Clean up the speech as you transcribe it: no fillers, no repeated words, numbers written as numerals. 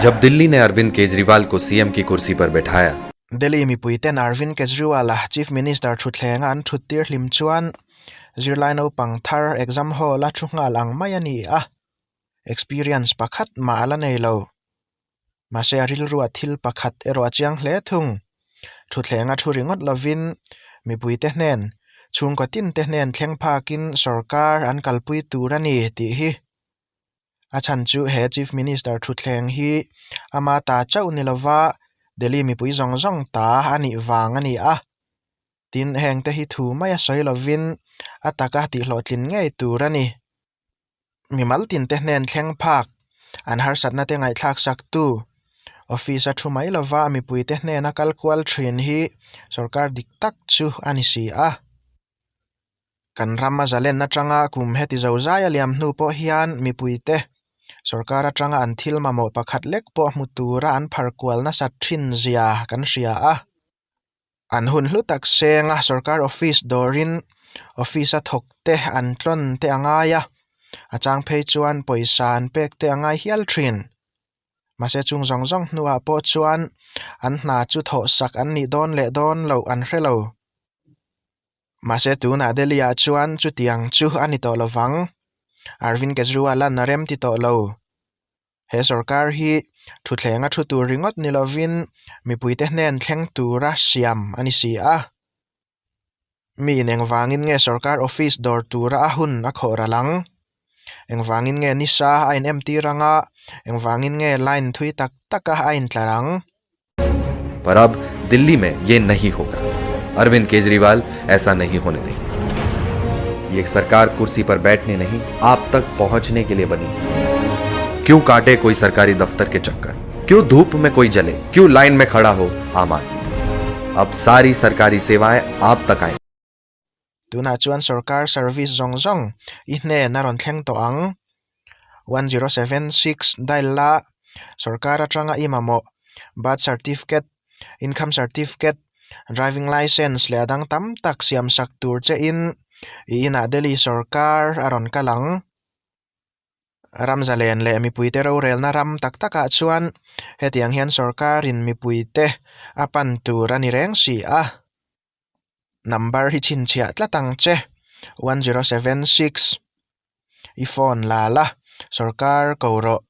जब दिल्ली ने अरविंद केजरीवाल को सीएम की कुर्सी पर बैठाया Delhi mipuiten Arvind Kejriwal-a Chief Minister thutthleng a an thut tir hlim chuan zirlai naupang thar exam hall-a thu nghal ang mai a ni a, experience pakhat mah a la nei lo. Mahse a rilruah thil pakhat erawh a chiang hle thung. Thutthleng a thu ringawt lovin mipuite hnen, chhungkaw tinte hnen thleng phakin sorkar an kalpui tur a ni tih hi. A chhan chu he Chief Minister thutthleng hi ama ta chauh ni lova Delhi mipui zawng zawng ta a nih vang a ni a. Tin, hengte hi thu mai a sawi lovin a taka tihhlawhtlin ngei tur a ni. Mimal tinte hnen thleng phak, an harsatna te ngaihthlak saktu, office a thu mai lova mipuite hnena kal kual thin hi sorkar dik tak chu a ni si a. Kan ram a zalen atanga kum heti zo zai a liam hnu pawh hian mipuite sorkar atanga an thil mamawh pakhat lek pawh hmu tura an phar kual nasat thin zia kan hria a. An hun hlu tak seng a sorkar office dawrin office a thawk te an tlawn te a ngai a, a chang phei chuan pawisa an pek te a ngai hial thin. Mahse chung zawng zawng hnuah pawh chuan an hna chu thawh sak an nih dawn leh dawn loh an hre lo. Mahse tunah Delhi ah chuan chutiang chu a ni tawh lovang. Arvind Kejriwal an a rem ti tawh lo. He sorkar hi thuthlenga thu tur ringawt ni lovin mipuite hnen thleng tura siam a ni si a. Mi in engvangin nge sorkar office dawr tura a hun a khawh ral ang? Engvangin nge nisa a inemtir anga engvangin nge line thui tak taka a intlar ang? पर अब दिल्ली में ये नहीं होगा अरविंद केजरीवाल ऐसा नहीं होने देंगे ये सरकार कुर्सी पर बैठने नहीं आप तक पहुंचने के लिए बनी है क्यों काटे कोई सरकारी दफ्तर के चक्कर क्यों धूप में कोई जले क्यों लाइन में खड़ा हो आम आदमी अब सारी सरकारी सेवाएं आप तक आएंगी Tunah chuan sorkar service zawng zawng i hnen a rawn thleng tawh ang. 1076 dial la sorkar atanga i mamawh birth certificate, income certificate, driving licence leh a dang tam tak siam sak tur che in i inah Delhi sorkar a rawn kal ang. Ramzalen leh mipuite rorelna ram tak takah chuan hetiang hian sorkarin mipuite a pan tur a ni reng si a. Number hi chhinchhiah tlat ang che, 1076 i phone la la, sorkar ko rawh.